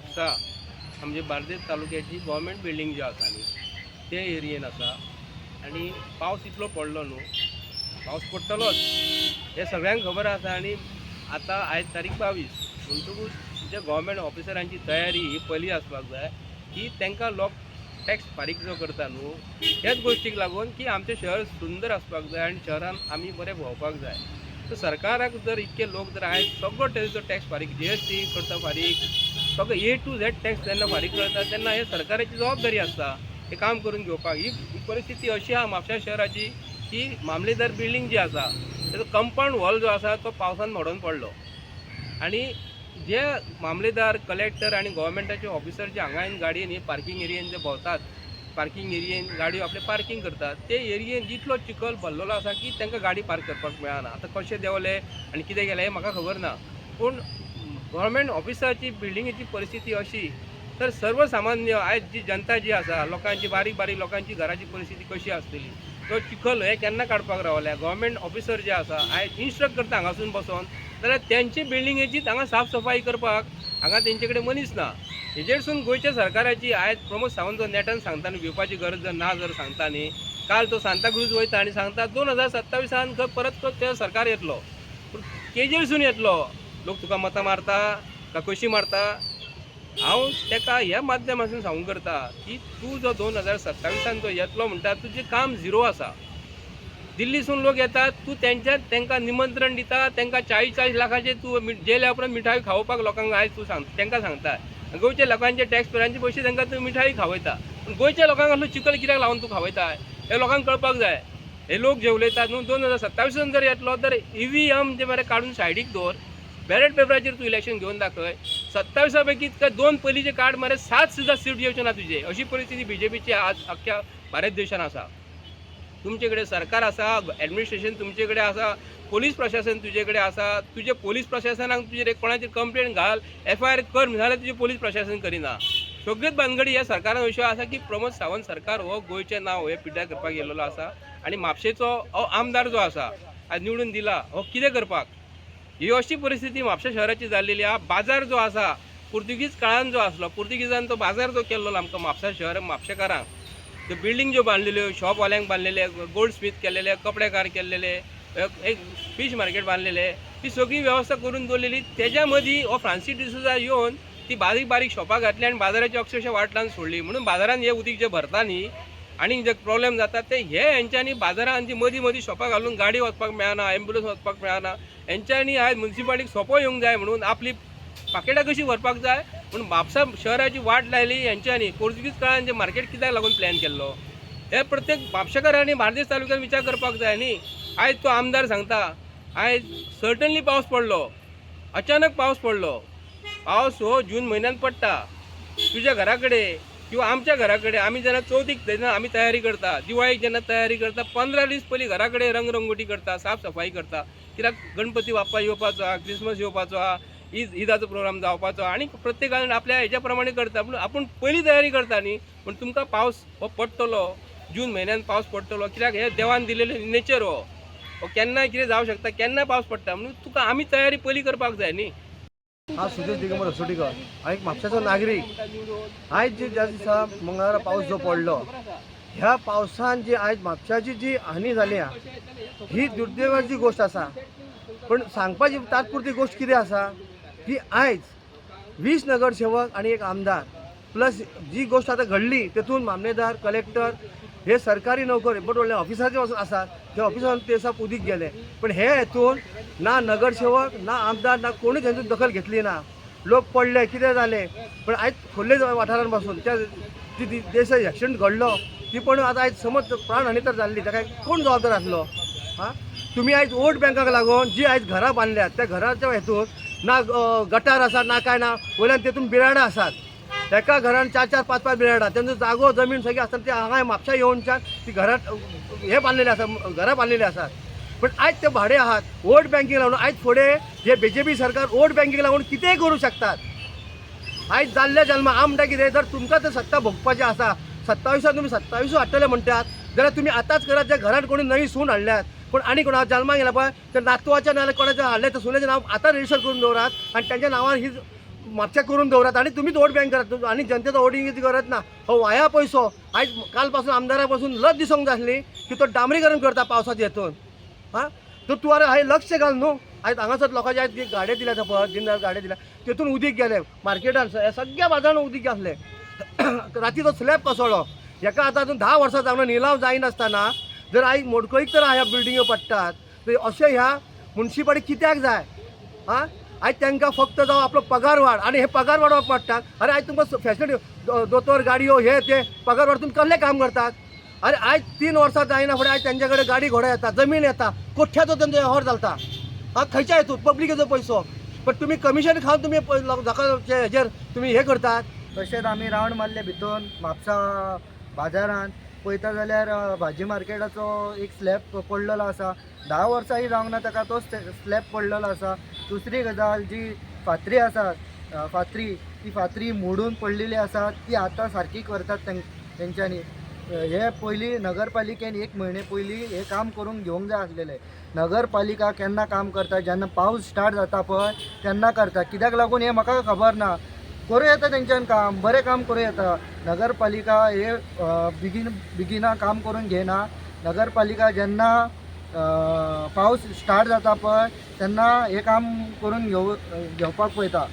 म्हापसा आमचे Bardez तालुक्याची government building जी आसा न्ही ते एरियेन आसा आनी पावस इतलो पडलो न्हू, पावस पडटलोच हें सगळ्यांक खबर आसा. आनी आतां आयज तारीख 22, म्हणटकूच जे गव्हर्मेंट ऑफिसरांची तयारी ही पयली आसपाक जाय की तांकां लोक टॅक्स फारीक जो करता न्हू त्याच गोश्टीक लागून की आमचें शहर सुंदर आसपाक जाय आनी शहरान आमी बरें भोंवपाक जाय. सो सरकाराक जर इतके लोक जर आयज सगळो तेजो टॅक्स फारीक, जीएसटी करता फारीक, सगळो ए टू झेड टॅक्स जेन्ना फारीक करता तेन्ना हे सरकाराची जबाबदारी आसता हे काम करून घेवपाक. ही ही परिस्थिती अशी आहा म्हापश्या शहराची की मामलेदार बिल्डींग जी आसा तेजो कंपावंड वॉल जो आसा तो पावसान मोडून पडलो आनी जे मामलेदार, कलेक्टर आनी गव्हर्मेंटाचे ऑफिसर जे हांगा येवन गाडयेन हे पार्कींग एरियेन जे भोंवतात, पार्कींग एरियेन गाडयो आपले पार्कींग करतात, ते एरियेन इतलो चिखल भरलेलो आसा की तांकां गाडी पार्क करपाक मेळना. आतां कशें देंवले आनी कितें केलें हें म्हाका खबर ना, पूण गव्हर्मेंट ऑफिसाची बिल्डिंगेची परिस्थिती अशी तर सर्वसामान्य आयज जी जनता जी आसा, लोकांची बारीक बारीक लोकांची घराची परिस्थिती कशी आसतली? तो चिखल हे केन्ना काडपाक रावल्या? गव्हर्मेंट ऑफिसर जे आसा आयज इन्स्ट्रक्ट करता हांगासून बसोन, जाल्यार तेंची बिल्डिंगेचीच हांगा साफ सफाई करपाक हांगा तेंचे कडेन मनीस ना. हेजेरसून गोंयच्या सरकाराची आयज प्रमोद सावंत जो नेटान सांगता न्हू, भिवपाची गरज जर ना जर सांगता न्ही, काल तो सांताक्रूज वयता आनी सांगता 2027आन खंय परत तो ते सरकार येतलो, पूण केजेरसून येतलो? लोक तुका मतां मारता काय कशी मारता? हांव तेका ह्या माध्यमासून सांगूंक करता की तूं जो 2027आन जो येतलो म्हणटा, तुजें काम झिरो आसा. दिल्लीसून लोक येतात, तूं तेंच्या तांकां निमंत्रण दिता, तांकां 40-40 लाखाचे तूं जेल्या उपरांत मिठाई खावोवपाक लोकांक आयज तूं सांग तांकां सांगता. गोंयच्या लोकांचे टॅक्स पेयरांचे पयशे तांकां तूं मिठाई खावयता, पूण गोंयच्या लोकांक असलो चिखल कित्याक लावन तूं खावयता हे लोकांक कळपाक जाय. हे लोक जे उलयतात न्हू, 2027आन जर येतलो तर ईव्हीएम जे मरे काडून सायडीक दवर, बॅलेट पेपराचेर तूं इलेक्शन घेवन दाखय. 27आ पैकी काय दोन पयलींचे कार्ड मरे, सात सुद्दां सीट येवचे ना तुजे. अशी परिस्थिती बीजेपीची आज अख्ख्या भारत देशान आसा. तुमचे कडेन सरकार आसा, एडमिनिस्ट्रेशन तुमचे कडेन आसा, पोलीस प्रशासन तुजे कडेन आसा. तुजे पोलीस प्रशासनाक तुजेर कोणाचेर कंप्लेन घाल, एफआयआर कर जाल्यार तुजें पोलीस प्रशासन करिना. सगळ्योच भानगडी ह्या सरकारान अश्यो आसा की प्रमोद सावंत सरकार हो गोंयचें नांव हें पिड्ड्यार करपाक गेल्लो आसा. आनी म्हापशेचो हो आमदार जो आसा आज निवडून दिला हो कितें करपाक? ही अशी परिस्थिती म्हापशा शहराची जाल्लेली आहा. बाजार जो आसा पुर्तुगीज काळान जो आसलो, पुर्तुगीजान तो बाजार जो केल्लो आमकां म्हापसा शहर म्हापशेकारांक, त्यो बिल्डींग ज्यो बांदलेल्यो, शॉपवाल्यांक बांदलेले, गोल्ड स्मीथ केलेले, कपडेकार केल्लेले, एक फीश मार्केट बांदलेले, ती सगळी वेवस्था करून दवरलेली. तेज्या मदीं हो फ्रांसीस डिसोजा येवन ती बारीक बारीक शॉपां घातली आनी बाजाराची अक्षरशा वाट लावन सोडली. म्हणून बाजारान हे उदीक जे भरता न्ही आनी जे प्रॉब्लेम जाता ते हे हेंच्यांनी बाजारान जी मदीं मदीं शॉपां घालून गाडी वचपाक मेळना, एम्बुलन्स वचपाक मेळना. हेंच्यांनी आयज मुन्सिपालिटीक सोंपो येवंक जाय म्हणून आपली पाकेटां कशी व्हरपाक जाय पूण म्हापसा शहराची वाट लायली हेंच्यांनी. पोर्तुगीज काळान जे मार्केट कित्याक लागून प्लॅन केल्लो हे प्रत्येक म्हापशेकारांनी, बार्देस तालुक्यान विचार करपाक जाय न्ही. आयज तो आमदार सांगता, आयज सर्टनली पावस पडलो, अचानक पावस पडलो. पावस हो जून म्हयन्यान पडटा. तुज्या घरा कडेन किंवा आमच्या घरा कडेन आमी जेन्ना चवथीक जेन्ना आमी तयारी करता, दिवाळीक जेन्ना तयारी करता, 15 दीस पयलीं घरा कडेन रंगरंगोटी करता, साफ सफाई करता, कित्याक गणपती बाप्पा येवपाचो आहा, क्रिसमस येवपाचो आहा, ईद ईदाचो प्रोग्राम जावपाचो आहा आनी प्रत्येकान आपल्या हेज्या प्रमाणे करता. पूण आपूण पयलीं तयारी करता न्ही, पूण तुमकां पावस हो पडटलो, जून म्हयन्यान पावस पडटलो, कित्याक हे देवान दिलेले नेचर हो हो केन्नाय कितें जावं शकता, केन्नाय पावस पडटा, म्हणून तुका आमी तयारी पयलीं करपाक जाय न्ही. हांव सुदेश दिगंबर हसोटीकर, हांव एक म्हापशाचो नागरीक. आयज जे ज्या दिसा मंगळारा पावस जो पडलो, ह्या पावसान जी आयज म्हापशाची जी हानी जाल्या ही दुर्दैवाची गोश्ट आसा. पण सांगपाची तात्पुरती गोश्ट कितें आसा की आयज 20 नगरसेवक आनी एक आमदार प्लस जी गोश्ट आतां घडली तेतून मामलेदार, कलेक्टर हे सरकारी नोकर बट व्हडले ऑफिसाचे वचून आसात, ते ऑफिसान ते दिसा उदीक गेले. पण हे हेतून ना नगरसेवक ना आमदार ना कोणूच हेतून दखल घेतली ना. लोक पडले, कितें जालें, पण आयज खोर्ले वाठारान पासून त्या ती ती दिसा एक्सिडंट घडलो ती पण आतां आयज समज प्राणहानी तर जाल्ली, ताका कोण जबाबदार आसलो? हां, तुमी आयज वोट बँकाक लागून जी आयज घरां बांदल्यात त्या घराच्या हेतून ना गटार आसा ना काय ना, वयल्यान तेतून बिराडां आसात. एका घरान चार चार पांच पांच बिराडां, तेंचो जागो जमीन सगळी आसतना ते हांगा म्हापशा येवनच्यान ती घरात हे बांदलेले आसा, घरां बांदलेली आसात. पण आयज ते भाडे आहात. वोट बँकींग लागून आयज फुडें हे बीजेपी सरकार वोट बँकींग लागून कितेंय करूं शकतात. आयज जाल्ल्या जल्मा हांव म्हणटा कितें, जर तुमकां तर सत्ता भोगपाची आसा, 27आ तुमी 27 हाडटले म्हणटात जाल्यार तुमी आतांच करात. ज्या घरात कोणी नवी सून हाडल्यात, पूण आनी कोणा जल्माक येयला पळय, त्या नातवाच्या नाल्यार कोणाच्या हाडले त्या सुनेचें नांव आतां रजिस्टर करून दवरात आनी तेंच्या नांवार ही म्हापशा करून दवरात आनी तुमीच वोट बँक करात आनी जनतेचो वोटिंग गरज ना. हो वाया पयसो आयज काल पासून आमदारा पासून लज दिसोंक जाय आसली की तो डांबरीकरण करता पावसाच्या हेतून. आं, तर तूं आरे हांवें लक्ष घाल न्हू. आयज हांगासर लोकांचे आयज गाडये दिल्यात पळय, दिन गाडये दिल्या, तेतून उदीक गेलें मार्केटान, सगळ्या बाजारान उदीक आसलें. राती तो स्लॅब कोसळ्ळो. हेका आतां अजून 10 वर्सां जावन निलाव जायनासतना जर आयज मोडकळीक तर ह्या बिल्डिंग्यो पडटात तर अशें ह्या मुन्सिपालिटी कित्याक जाय? आं, आयज तांकां फक्त जावं आपलो पगार वाड आनी हे पगार वाडोवप पडटात. आरे आयज तुमकां फॅसिलिटी, दोतोर, गाडयो, हे ते पगार वाड, तुमी कसलें काम करतात? अरे आयज 3 वर्सां जायना फुडें आयज तेंच्या कडेन गाडी घोडा येता, जमीन येता, कोठ्याचो तेंचो वेव्हार चलता. आं, खंयच्या हेतून पब्लिकेचो पयसो, पण तुमी कमिशन खावन तुमी लोकांचे हेजेर तुमी हे करतात. तशेंच आमी रावंड मारले भितून म्हापसा बाजारान पळयता जाल्यार भाजी मार्केटाचो एक स्लॅब पडलेलो आसा. 10 वर्सांय जावंक ना ताका, तो स्लॅब पडलेलो आसा. दुसरी गजाल, जी फातरी आसा, फातरी ती फातरी मोडून पडलेली आसा, ती आतां सारकी करतात तेंच्यांनी. हे पयलीं नगरपालिकेन एक म्हयने पयलीं हें काम करून घेवंक जाय आसलेलें. नगरपालिका केन्ना काम करता? जेन्ना पावस स्टार्ट जाता पळय तेन्ना करता. कित्याक लागून हें म्हाका खबर ना. करूं येता तेंच्यान काम, बरें काम करूं येता. नगरपालिका हे बेगीन बेगिना काम करून घेयना. नगरपालिका जेन्ना पावस स्टार्ट जाता पळय तेन्ना हें काम करून घेवपाक पळयता.